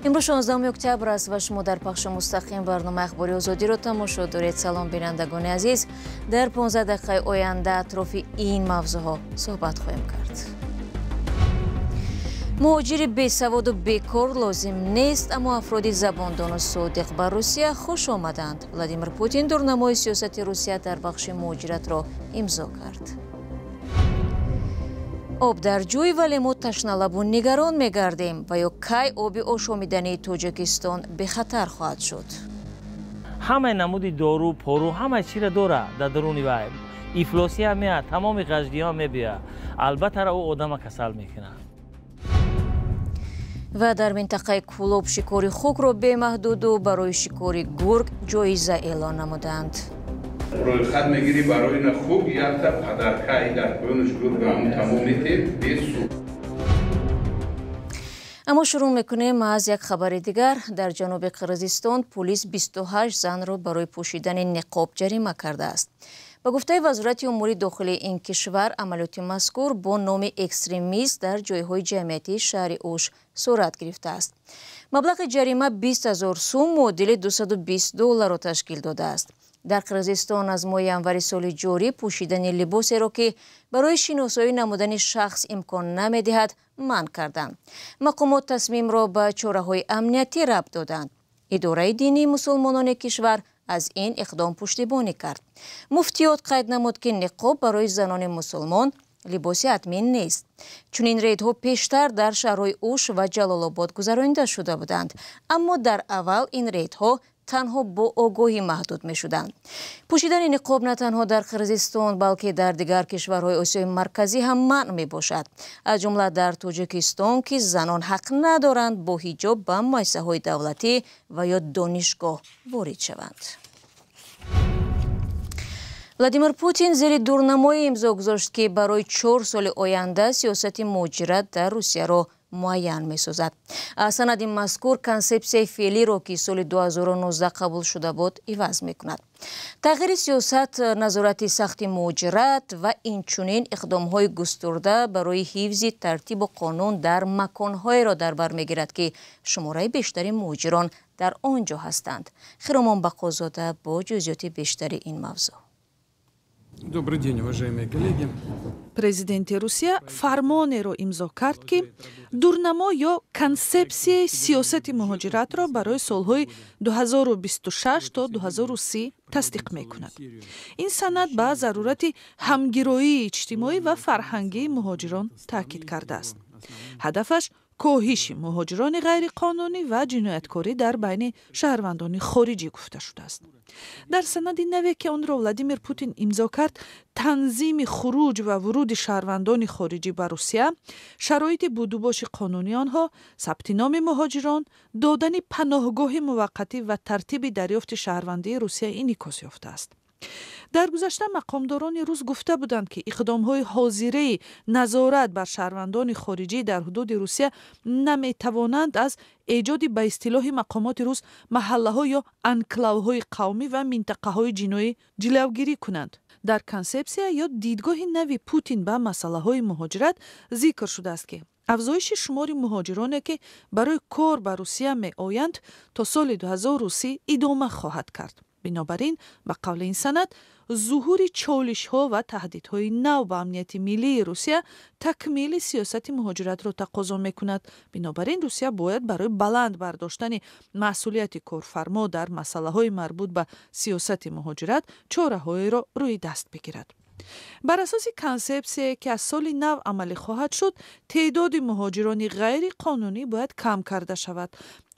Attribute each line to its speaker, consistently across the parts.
Speaker 1: Имрӯз 16 октябр аст ва шумо дар пахши мустақим барномаи Ахбори Озодиро тамошо доред. Салом, бинандагони азиз. Дар 15 дақиқаи оянда атрофи ин мавзӯъҳо суҳбат хоҳем кард. Муҳоҷири бесаводу бекор лозим нест, аммо афроди забондону содиқ ба Русия хуш омаданд. Владимир Путин дурнамои сиёсати Русия дар бахши муҳоҷиратро имзо кард. Об дар ҷӯй, вале мо ташналабу нигарон мегардем. Ва ё кай оби ошомидании Тоҷикистон бехатар хоҳад шуд?
Speaker 2: Ҳамаи намуди дору пору, ҳамаи чиро дора дар даруни вай. Ифлосия меяд, тамоми ғаждиҳо мебиёяд, албатта ӯ одама касал мекунад.
Speaker 1: Ва дар минтақаи Кӯлоб шикори хукро бемаҳдуду барои шикори гург ҷоиза эълон намуданд.
Speaker 3: Рӯйхат мегирӣ, барои на хук якта падаркаи дар поёнаш гург тамом метед бесу.
Speaker 1: Аммо шурӯъ мекунем аз як хабари дигар. Дар ҷануби Қирғизистон пулис 28 занро барои пӯшидани ниқоб ҷарима кардааст. Ба гуфтаи Вазорати умури дохилии ин кишвар, амалиёти мазкур бо номи экстремист дар ҷойҳои ҷамъиятии шаҳри Уш сурат гирифтааст. Маблағи ҷарима 20 000 сум, муодили 220 долларро ташкил додааст. Дар Қирғизистон аз моҳи январи соли ҷорӣ пӯшидани либосеро, ки барои шиносоӣ намудани шахс имкон намедиҳад, манъ карданд. Мақомот тасмимро ба чораҳои амниятӣ рабт доданд. Идораи динии мусулмонони кишвар аз ин иқдом пуштибонӣ кард. Муфтиёт қайд намуд, ки ниқоб барои занони мусулмон либоси ҳатмӣ нест. Чунин рейдҳо пештар дар шаҳрҳои Уш ва Ҷалолобод гузаронида шуда буданд, аммо дар аввал ин рейдҳо танҳо бо огоҳӣ маҳдуд мешуданд. Пӯшидани ниқоб на танҳо дар Қирғизистон, балки дар дигар кишварҳои Осиёи Марказӣ ҳам манъ мебошад, аз ҷумла дар Тоҷикистон, ки занон ҳақ надоранд бо ҳиҷоб ба муассисаҳои давлатӣ ва ё донишгоҳ ворид шаванд. Владимир Путин зери дурнамое имзо гузошт, ки барои 4 соли оянда сиёсати муҳоҷират дар Русияро муайян месозад. Санади мазкур консепсияи феълиро, ки соли 2019 қабул шуда буд, иваз мекунад. Тағйири сиёсат назорати сахти муҳоҷират ва инчунин иқдомҳои густурда барои ҳифзи тартибу қонун дар маконҳоеро дар бар мегирад, ки шумораи бештари муҳоҷирон дар он ҷо ҳастанд. Хиромон Бақозода бо ҷузъиёти бештари ин мавзӯъ.
Speaker 4: Добрый день, уважаемые коллеги.
Speaker 5: Президенти Русия фармонеро имзо кард, ки дурнамо ё консепсияи сиёсати муҳоҷиратро барои солҳои 2026 то 2030 тасдиқ мекунад. Ин санад ба зарурати ҳамгироии иҷтимоӣ ва фарҳангии муҳоҷирон таъкид кардааст. Ҳадафаш коҳиши муҳоҷирони ғайриқонунӣ ва ҷинояткорӣ дар байни шаҳрвандони хориҷӣ гуфта шудааст. Дар санади наве, ки онро Владимир Путин имзо кард, танзими хуруҷ ва вуруди шаҳрвандони хориҷӣ ба Русия, шароити будубоши қонунии онҳо, сабти номи муҳоҷирон, додани паноҳгоҳи муваққатӣ ва тартиби дарёфти шаҳрвандии Русия инъикос ёфтааст. Дар гузашта мақомдорони рус гуфта буданд, ки иқдомҳои ҳозираи назорат бар шаҳрвандони хориҷӣ дар ҳудуди Русия наметавонанд аз эҷоди ба истилоҳи мақомоти рус маҳаллаҳо ё анклавҳои қавмӣ ва минтақаҳои ҷиноӣ ҷилавгирӣ кунанд. Дар консепсия ё дидгоҳи нави Путин ба масъалаҳои муҳоҷират зикр шудааст, ки афзоиши шумори муҳоҷироне, ки барои кор ба Русия меоянд, то соли 2030 идома хоҳад кард. Бинобар ин, ба қавли ин санад, зуҳури чолишҳо ва таҳдидҳои нав ба амнияти миллии Русия такмили сиёсати муҳоҷиратро тақозо мекунад. Бинобар ин Русия бояд барои баланд бардоштани масъулияти корфармо дар масъалаҳои марбут ба сиёсати муҳоҷират чораҳоеро рӯи даст бигирад. Бар асоси консепсияе, ки аз соли нав амалӣ хоҳад шуд, теъдоди муҳоҷирони ғайриқонунӣ бояд кам карда шавад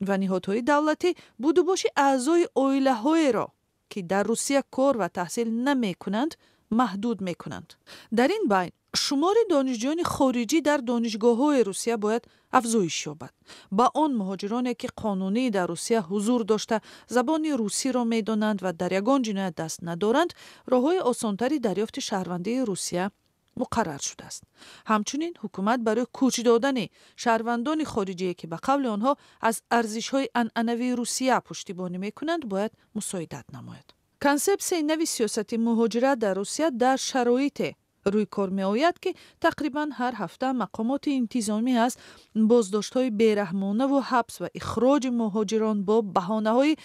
Speaker 5: ва ниҳодҳои давлатӣ будубоши аъзои оилаҳоеро, ки дар Русия кор ва таҳсил намекунанд, маҳдуд мекунанд. Дар ин байн шумори донишҷӯёни хориҷӣ дар донишгоҳҳои Русия бояд афзоиш ёбад. Ба он муҳоҷироне, ки қонунӣ дар Русия ҳузур дошта, забони русиро медонанд ва дар ягон ҷиноят даст надоранд, роҳҳои осонтари дарёфти шаҳрвандии Русия муқаррар шудааст. Ҳамчунин ҳукумат барои кӯч додани шаҳрвандони хориҷие, ки ба қавли онҳо аз арзишҳои анъанавии Русия пуштибонӣ мекунанд, бояд мусоидат намояд. Консепсияи нави сиёсати муҳоҷират дар Русия дар шароите Рӯй кор меояд, ки тақрибан ҳар ҳафта мақомоти интизомӣ аз боздоштҳои бераҳмонаву ҳабс ва ихроҷи муҳоҷирон бо баҳонаҳои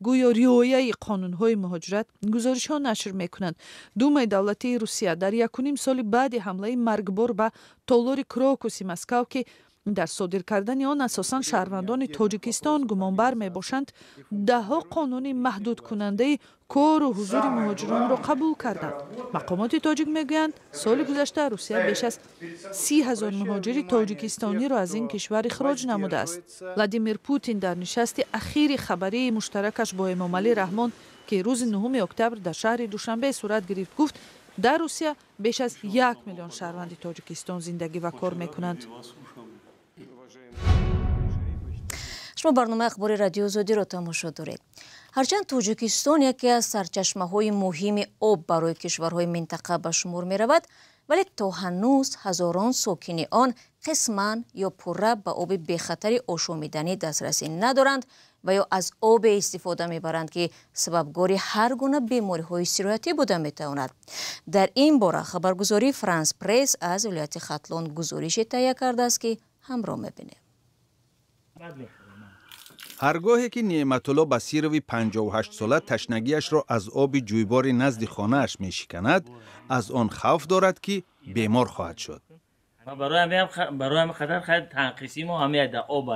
Speaker 5: гӯё риояи қонунҳои муҳоҷират гузоришҳо нашр мекунанд. Думаи давлатии Русия дар якуним соли баъди ҳамлаи маргбор ба толори Крокуси Москав, ки дар содир кардани он асосан шаҳрвандони Тоҷикистон гумонбар мебошанд, даҳҳо қонуни маҳдудкунандаи кору ҳузури муҳоҷиронро қабул карданд. Мақомоти тоҷик мегӯянд, соли гузашта Русия беш аз 30 000 муҳоҷири тоҷикистониро аз ин кишвар ихроҷ намудааст. Владимир Путин дар нишасти ахири хабарии муштаракаш бо Эмомалӣ Раҳмон, ки рӯзи 9 октябр дар шаҳри Душанбе сурат гирифт, гуфт, дар Русия беш аз 1 миллион шаҳрванди Тоҷикистон зиндагӣ ва кор мекунанд.
Speaker 1: Шумо барномаи ахбори Радиои Озодиро тамошо доред. Ҳарчанд Тоҷикистон яке аз сарчашмаҳои муҳими об барои кишварҳои минтақа ба шумор меравад, вале то ҳанӯз ҳазорон сокини он қисман ё пурра ба оби бехатари ошомиданӣ дастрасӣ надоранд ва ё аз обе истифода мебаранд, ки сабабгори ҳар гуна бемориҳои сироятӣ буда метавонад. Дар ин бора хабаргузории Франс Пресс аз вилояти Хатлон гузорише таҳия кардааст, ки ҳамроҳ мебинем.
Speaker 6: Ҳар гоҳе ки Неъматулло Басирови 58-сола ташнагиашро аз оби ҷӯйбори назди хонааш мешиканад, аз он хавф дорад, ки бемор хоҳад шуд.
Speaker 2: Барои ҳами хатар хайр танқисии мо ҳами да об,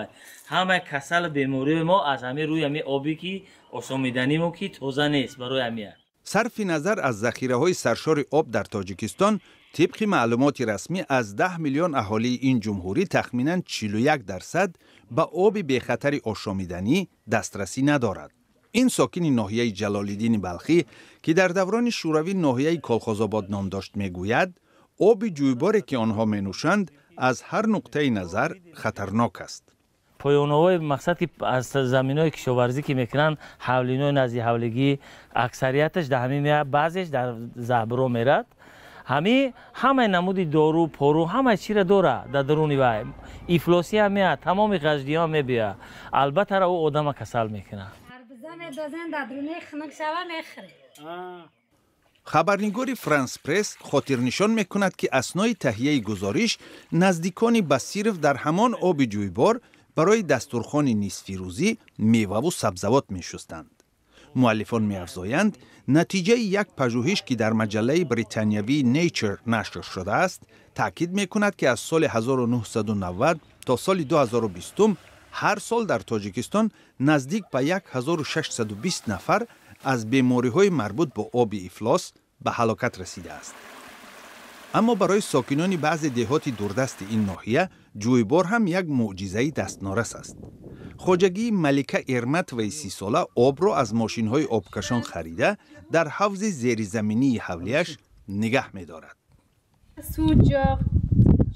Speaker 2: ҳама касал бемории мо аз ҳами рӯи ҳами обе ки осомиданимо, ки тоза нест, барои ҳамия.
Speaker 6: Сарфи назар аз захираҳои саршори об дар Тоҷикистон, тибқи маълумоти расмӣ, аз 10 миллион аҳолии ин ҷумҳурӣ тахминан 41% ба оби бехатари ошомиданӣ дастрасӣ надорад. Ин сокини ноҳияи Ҷалолиддини Балхӣ, ки дар даврони шӯравӣ ноҳияи Колхозобод ном дошт, мегӯяд, оби ҷӯйборе ки онҳо менӯшанд, аз ҳар нуқтаи назар хатарнок аст.
Speaker 2: Поёнаҳои мақсад, ки аз заминҳои кишоварзӣ ки мекунанд, ҳавлинои назди ҳавлигӣ, аксарияташ дар ҳамин меяд, баъзеш дар заҳбро мерад. Ҳами ҳамаи намуди дору пору ҳамаи чира дора дар даруни вай. Ифлосӣ ҳам меяд, тамоми ғаждиҳо мебиёяд, албатта ӯ одама касал мекунад.
Speaker 6: Хабарнигори Франс Пресс хотирнишон мекунад, ки аснои таҳияи гузориш наздикони Басиров дар ҳамон оби ҷӯйбор барои дастурхони нисфирӯзӣ меваву сабзавот мешустанд. Муаллифон меафзоянд, натиҷаи як пажӯҳиш, ки дар маҷаллаи британиявии Nature нашр шудааст, таъкид мекунад, ки аз соли 1990 то соли 2020 ҳар сол дар Тоҷикистон наздик ба 1620 нафар аз бемориҳои марбут бо оби ифлос ба ҳалокат расидааст. Аммо барои сокинони баъзе деҳоти дурдасти ин ноҳия ҷӯйбор ҳам як мӯъҷизаи дастнорас аст. Хоҷагии Малика Эрматоваи 30-сола обро аз мошинҳои обкашон харида, дар ҳавзи зеризаминии ҳавлияш нигаҳ медорад.
Speaker 7: Suv yo'q,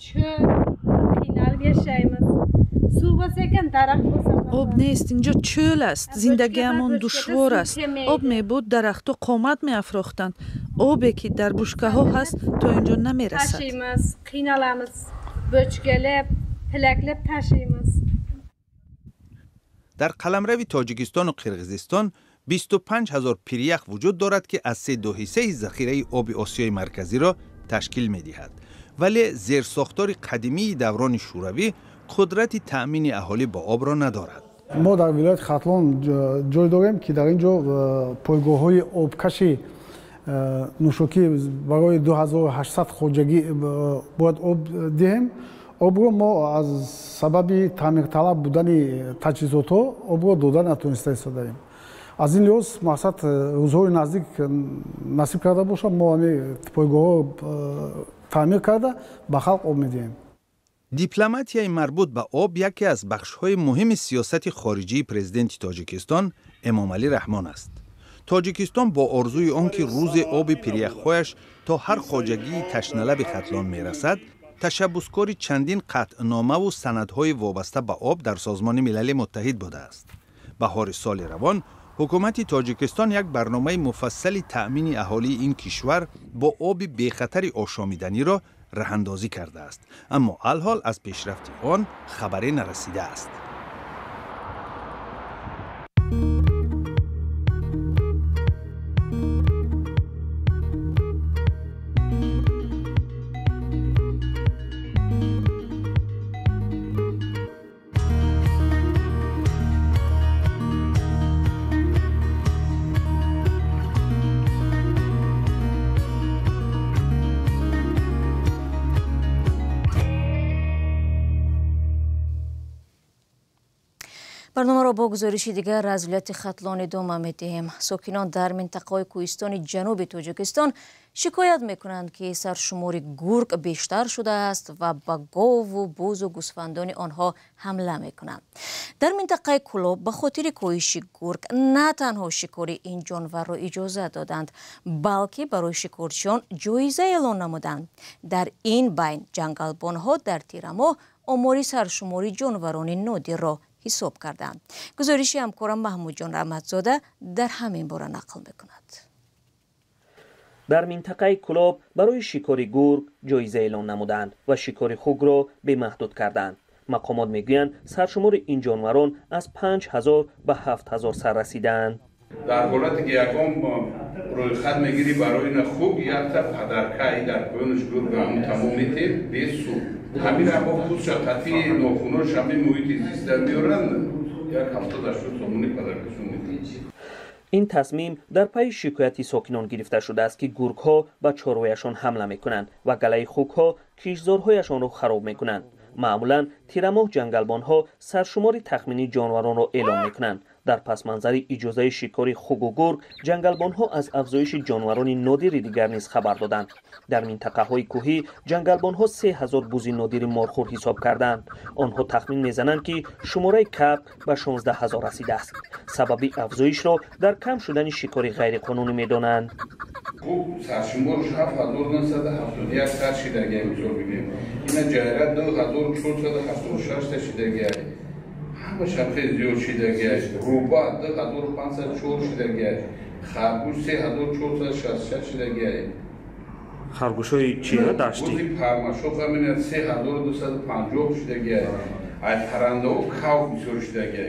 Speaker 7: cho'l, qiynalib yashaymiz. Suv bo'lsa ekan, daraxt bo'lsa.
Speaker 5: Об нест, инҷо чӯл аст, зиндагиамон душвор аст. Об мебуд, дарахтҳо қомат меафрохтанд. Обе ки дар бушкаҳо ҳаст, то инҷо намерасад.
Speaker 7: Tashiymiz, qiynalamiz. Bochkalab, pilaklab tashiymiz.
Speaker 6: Дар қаламрави Тоҷикистону Қирғизистон 25 ҳазор пирях вуҷуд дорад, ки аз се ду ҳиссаи захираи оби Осиёи Марказиро ташкил медиҳад, вале зерсохтори қадимии даврони шӯравӣ қудрати таъмини аҳолӣ бо обро надорад.
Speaker 8: Мо дар вилояти Хатлон ҷой дорем, ки дар ин ҷо пойгоҳҳои обкаши нӯшокӣ барои 2800 хоҷагӣ бояд об диҳем. Обро мо аз сабаби таъмирталаб будани таҷҳизотҳо обро дода натониста истодаем. Аз ин лиҳоз, мақсад, рӯзҳои наздик насиб карда бошад, мо ҳами пойгоҳҳо таъмир карда, ба халқ об медиҳем.
Speaker 6: Дипломатияи марбут ба об яке аз бахшҳои муҳими сиёсати хориҷии президенти Тоҷикистон Эмомалӣ Раҳмон аст. Тоҷикистон бо орзуи он ки рӯзе оби пиряхҳояш то ҳар хоҷагии ташналаби Хатлон мерасад, ташаббускори чандин қатъномаву санадҳои вобаста ба об дар Созмони Милали Муттаҳид будааст. Баҳори соли равон ҳукумати Тоҷикистон як барномаи муфассали таъмини аҳолии ин кишвар бо оби бехатари ошомиданиро раҳандозӣ кардааст, аммо алҳол аз пешрафти он хабаре нарасидааст.
Speaker 1: Барномаро бо гузориши дигар аз вилояти Хатлон идома медиҳем. Сокинон дар минтақаҳои кӯҳистони ҷануби Тоҷикистон шикоят мекунанд, ки саршумори гург бештар шудааст ва ба гову бузу гӯсфандони онҳо ҳамла мекунанд. Дар минтақаи Кӯлоб ба хотири коҳиши гург на танҳо шикори ин ҷонварро иҷозат доданд, балки барои шикорчиён ҷоиза эълон намуданд. Дар ин байн ҷангалбонҳо дар тирамоҳ омори саршумори ҷонварони нодирро ҳисоб карданд. Гузориши ҳамкорам Маҳмудҷон Раҳматзода дар ҳамин бора нақл мекунад.
Speaker 9: Дар минтақаи Кӯлоб барои шикори гург ҷоиза эълон намуданд ва шикори хугро бемаҳдуд карданд. Мақомот мегӯянд, саршумори ин ҷонварон аз 5000 ба 7000 сар расидаанд.
Speaker 3: Дар ҳолате ки ягон рӯйхат мегирӣ барои ина хуг, якта падарка дар поёнаш гург ҳамун тамом метем бесуг. Ҳамин бо пӯстша қатъи нохунош ҳамин муҳити зиста меоранд, як 70-80 сомонӣ падаркашон метем.
Speaker 9: Ин тасмим дар пайи шикояти сокинон гирифта шудааст, ки гургҳо ба чорвояшон ҳамла мекунанд ва галаи хугҳо киштзорҳояшонро хароб мекунанд. Маъмулан тирамоҳ ҷангалбонҳо саршумори тахминии ҷонваронро эълон мекунанд. Дар пасманзари иҷозаи шикори хугу гург ҷангалбонҳо аз афзоиши ҷонварони нодири дигар низ хабар доданд. Дар минтақаҳои кӯҳӣ ҷангалбонҳо 3000 бузи нодири морхӯр ҳисоб карданд. Онҳо тахмин мезананд, ки шумораи кабк ба 16 000 расидааст. Сабаби афзоишро дар кам шудани шикори ғайриқонунӣ медонанд.
Speaker 3: Хуг саршуморш 7971 сар шидагия, мисол бигирем. Ина ҷайра 2476 та шидагия, ҳамашам хеле зиёд шидагия. Рӯба 2504 шидагия, харгӯш 3466 шидагия.
Speaker 9: Харгӯшҳои чи, даштӣ?
Speaker 3: Бузи пармашох ҳамина 3250 шидагия. Ай паррандаҳо кав бисёр шидагия.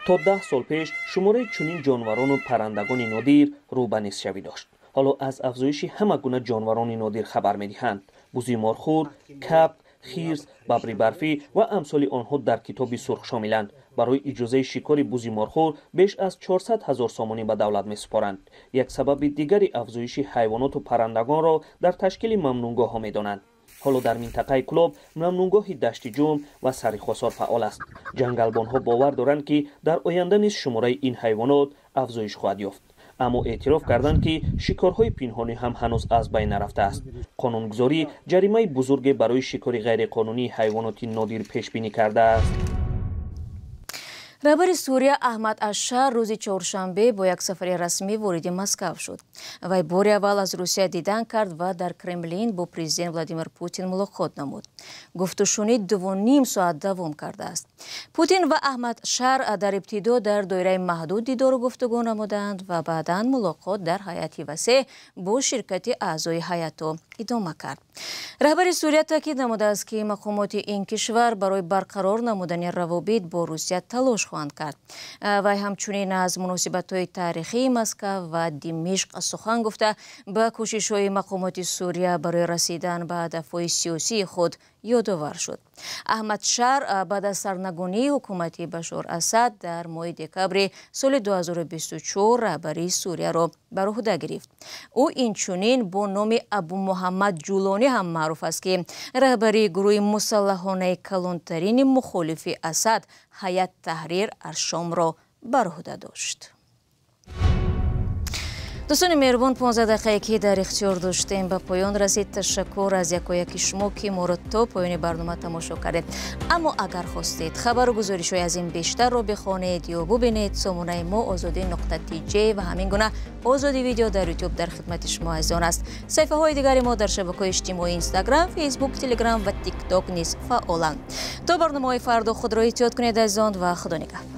Speaker 9: То 10 сол пеш шумораи чунин ҷонварону паррандагони нодир рӯ ба нестшавӣ дошт. Ҳоло аз афзоиши ҳама гуна ҷонварони нодир хабар медиҳанд. Бузи морхӯр, кабк, хирс, бабри барфӣ ва амсоли онҳо дар Китоби сурх шомиланд. Барои иҷозаи шикори бузи морхӯр беш аз 400 ҳазор сомонӣ ба давлат месупоранд. Як сабаби дигари афзоиши ҳайвоноту паррандагонро дар ташкили мамнӯъгоҳҳо медонанд. Ҳоло дар минтақаи Кӯлоб мамнӯъгоҳи Дашти Ҷум ва Сари Хосор фаъол аст. Ҷангалбонҳо бовар доранд, ки дар оянда низ шумораи ин ҳайвонот афзоиш хоҳад ёфт, аммо эътироф карданд, ки шикорҳои пинҳонӣ ҳам ҳанӯз аз байн нарафтааст. Қонунгузорӣ ҷаримаи бузурге барои шикори ғайриқонунии ҳайвоноти нодир пешбинӣ кардааст.
Speaker 1: Раҳбари Сурия Аҳмад Ашшар рӯзи чоршанбе бо як сафари расмӣ вориди Москав шуд. Вай бори аввал аз Русия дидан кард ва дар Кремлин бо президент Владимир Путин мулоқот намуд. Гуфтушунид 2,5 соат давом кардааст. Путин ва Аҳмад Шар дар ибтидо дар доираи маҳдуд дидору гуфтугӯ намуданд ва баъдан мулоқот дар ҳайати васеъ бо ширкати аъзои ҳайатҳо идома кард. Раҳбари Сурия таъкид намудааст, ки мақомоти ин кишвар барои барқарор намудани равобит бо Русия талош хоҳанд кард. Вай ҳамчунин аз муносибатҳои таърихии Москав ва Димишқ сухан гуфта, ба кӯшишҳои мақомоти Сурия барои расидан ба ҳадафҳои сиёсии худ ёдовар шуд. Аҳмад Шар баъд аз сарнагунии ҳукумати Башор Асад дар моҳи декабри соли 2024 раҳбарии Сурияро бар уҳда гирифт. Ӯ инчунин бо номи Абумуҳаммад Ҷулонӣ ҳам маъруф аст, ки раҳбарии гурӯҳи мусаллаҳонаи калонтарини мухолифи Асад, Ҳаят Таҳрир Аршомро бар уҳда дошт. Дӯстони меҳрубон, 15 дақиқае, ки дар ихтиёр доштем, ба поён расид. Ташаккур аз якояки шумо, ки моро то поёни барнома тамошо кардед. Аммо агар хостед хабару гузоришҳои аз ин бештарро бихонед ё бубинед, сомонаи мо озодӣ.тж ва ҳамин гуна Озодӣ Видео дар Ютуб дар хидмати шумо азизон аст. Саҳифаҳои дигари мо дар шабакаҳои иҷтимоӣ Инстаграм, Фейсбук, Телеграм ва Тикток низ фаъоланд. То барномаҳои фардо худро эҳтиёт кунед, азизон, ва Худо нигаҳбон.